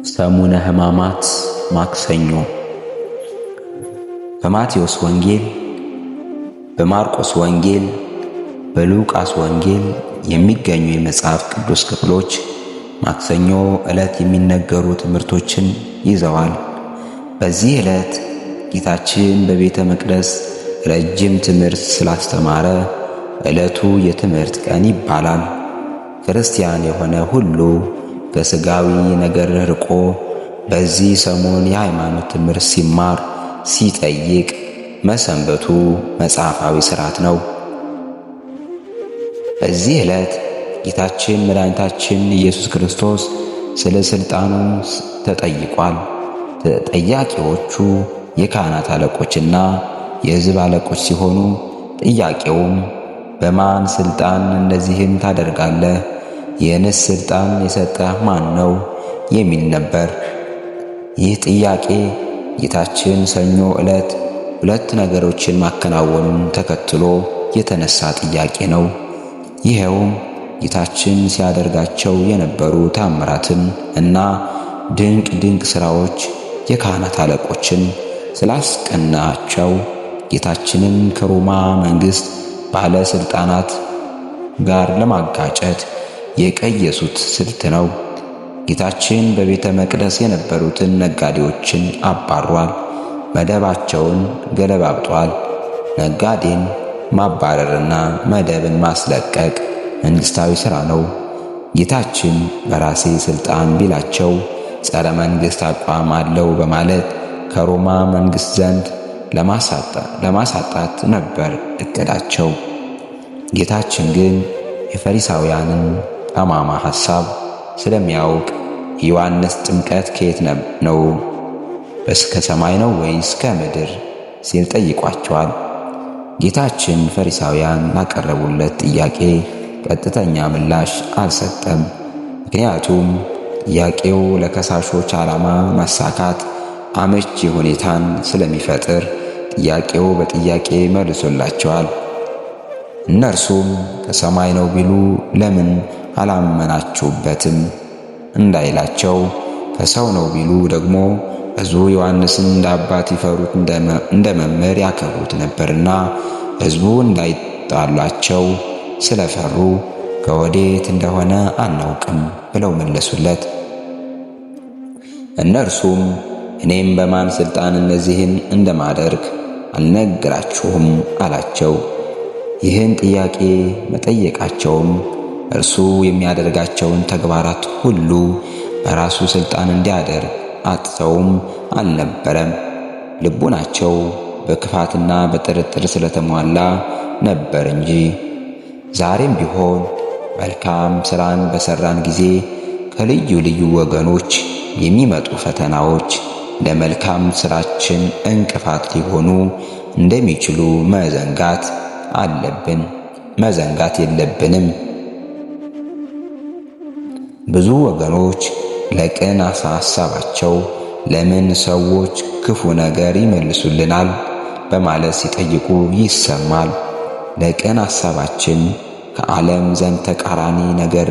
ሰሙነ ሕማማት ማክሰኞ። በማቴዎስ ወንጌል፣ በማርቆስ ወንጌል፣ በሉቃስ ወንጌል የሚገኙ የመጽሐፍ ቅዱስ ክፍሎች ማክሰኞ ዕለት የሚነገሩ ትምህርቶችን ይዘዋል። በዚህ ዕለት ጌታችን በቤተ መቅደስ ረጅም ትምህርት ስላስተማረ ዕለቱ የትምህርት ቀን ይባላል። ክርስቲያን የሆነ ሁሉ ከሥጋዊ ነገር ርቆ በዚህ ሰሞን የሃይማኖት ትምህርት ሲማር ሲጠይቅ መሰንበቱ መጽሐፋዊ ሥርዓት ነው። በዚህ ዕለት ጌታችን መድኃኒታችን ኢየሱስ ክርስቶስ ስለ ሥልጣኑ ተጠይቋል። ተጠያቂዎቹ የካህናት አለቆችና የሕዝብ አለቆች ሲሆኑ ጥያቄውም በማን ሥልጣን እነዚህን ታደርጋለህ? ይህንስ ሥልጣን የሰጠህ ማን ነው? የሚል ነበር። ይህ ጥያቄ ጌታችን ሰኞ ዕለት ሁለት ነገሮችን ማከናወኑን ተከትሎ የተነሳ ጥያቄ ነው። ይኸውም ጌታችን ሲያደርጋቸው የነበሩ ታምራትን እና ድንቅ ድንቅ ሥራዎች የካህናት አለቆችን ስላስቀናቸው ጌታችንን ከሮማ መንግሥት ባለሥልጣናት ጋር ለማጋጨት የቀየሱት ስልት ነው። ጌታችን በቤተ መቅደስ የነበሩትን ነጋዴዎችን አባሯል። መደባቸውን ገለባብጧል። ነጋዴን ማባረርና መደብን ማስለቀቅ መንግሥታዊ ሥራ ነው። ጌታችን በራሴ ሥልጣን ቢላቸው ጸረ መንግሥት አቋም አለው በማለት ከሮማ መንግሥት ዘንድ ለማሳጣት ነበር እቅዳቸው። ጌታችን ግን የፈሪሳውያንን ጠማማ ሐሳብ ስለሚያውቅ የዮሐንስ ጥምቀት ከየት ነው? ከሰማይ ነው ወይስ ከምድር ሲል ጠይቋቸዋል። ጌታችን ፈሪሳውያን ላቀረቡለት ጥያቄ ቀጥተኛ ምላሽ አልሰጠም። ምክንያቱም ጥያቄው ለከሳሾች ዓላማ ማሳካት አመቺ ሁኔታን ስለሚፈጥር ጥያቄው በጥያቄ መልሶላቸዋል። እነርሱም ከሰማይ ነው ቢሉ ለምን አላመናችሁበትም እንዳይላቸው፣ ከሰው ነው ቢሉ ደግሞ ሕዝቡ ዮሐንስን እንደ አባት ይፈሩት እንደ መምህር ያከብሩት ነበርና ሕዝቡ እንዳይጣሏቸው ስለፈሩ ከወዴት እንደሆነ አናውቅም ብለው መለሱለት። እነርሱም እኔም በማን ሥልጣን እነዚህን እንደማደርግ አልነግራችሁም አላቸው። ይህን ጥያቄ መጠየቃቸውም እርሱ የሚያደርጋቸውን ተግባራት ሁሉ በራሱ ሥልጣን እንዲያደርግ አጥተውም አልነበረም። ልቡናቸው በክፋትና በጥርጥር ስለተሟላ ነበር እንጂ። ዛሬም ቢሆን መልካም ሥራን በሠራን ጊዜ ከልዩ ልዩ ወገኖች የሚመጡ ፈተናዎች ለመልካም ሥራችን እንቅፋት ሊሆኑ እንደሚችሉ መዘንጋት አለብን መዘንጋት የለብንም። ብዙ ወገኖች ለቅን ሐሳባቸው ለምን ሰዎች ክፉ ነገር ይመልሱልናል በማለት ሲጠይቁ ይሰማል። ለቅን ሐሳባችን ከዓለም ዘንድ ተቃራኒ ነገር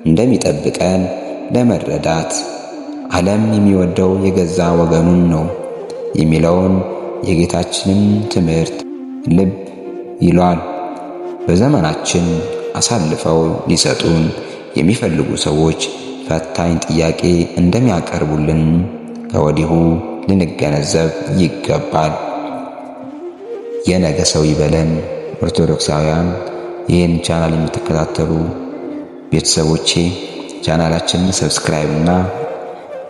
እንደሚጠብቀን ለመረዳት ዓለም የሚወደው የገዛ ወገኑን ነው የሚለውን የጌታችንን ትምህርት ልብ ይሏል። በዘመናችን አሳልፈው ሊሰጡን የሚፈልጉ ሰዎች ፈታኝ ጥያቄ እንደሚያቀርቡልን ከወዲሁ ልንገነዘብ ይገባል። የነገ ሰው ይበለን። ኦርቶዶክሳውያን ይህን ቻናል የምትከታተሉ ቤተሰቦቼ ቻናላችንን subscribe እና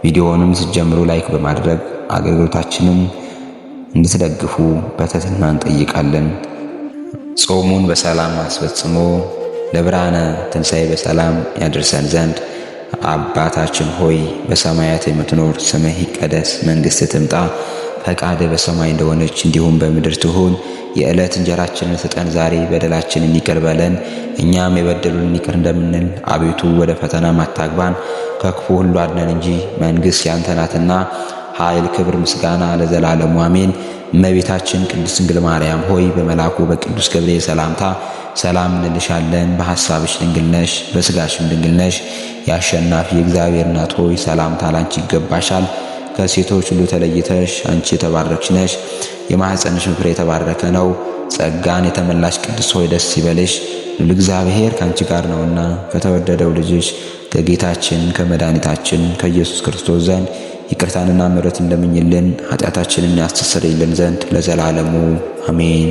ቪዲዮውንም ስትጀምሩ like በማድረግ አገልግሎታችንን እንድትደግፉ በትህትና እንጠይቃለን። ጾሙን በሰላም አስፈጽሞ ለብርሃነ ትንሣኤ በሰላም ያደርሰን ዘንድ አባታችን ሆይ በሰማያት የምትኖር፣ ስምህ ይቀደስ፣ መንግሥትህ ትምጣ፣ ፈቃድህ በሰማይ እንደሆነች እንዲሁም በምድር ትሁን። የዕለት እንጀራችንን ስጠን ዛሬ፣ በደላችንን ይቅር በለን እኛም የበደሉንን ይቅር እንደምንል፣ አቤቱ ወደ ፈተና አታግባን፣ ከክፉ ሁሉ አድነን እንጂ መንግሥት ያንተ ናትና፣ ኃይል፣ ክብር፣ ምስጋና ለዘላለሙ አሜን። እመቤታችን ቅድስት ድንግል ማርያም ሆይ በመልአኩ በቅዱስ ገብርኤል ሰላምታ ሰላም እንልሻለን። በሐሳብሽ ድንግል ነሽ፣ በስጋሽም ድንግል ነሽ። የአሸናፊ የእግዚአብሔር እናት ሆይ ሰላምታ ላንቺ ይገባሻል። ከሴቶች ሁሉ ተለይተሽ አንቺ የተባረክሽ ነሽ፣ የማኅፀንሽም ፍሬ የተባረከ ነው። ጸጋን የተመላሽ ቅድስት ሆይ ደስ ይበልሽ፣ ልዑል እግዚአብሔር ከአንቺ ጋር ነውና ከተወደደው ልጅሽ ከጌታችን ከመድኃኒታችን ከኢየሱስ ክርስቶስ ዘንድ ይቅርታንና ምሕረትን እንደምኝልን ኃጢአታችንን ያስተሰርይልን ዘንድ ለዘላለሙ አሜን።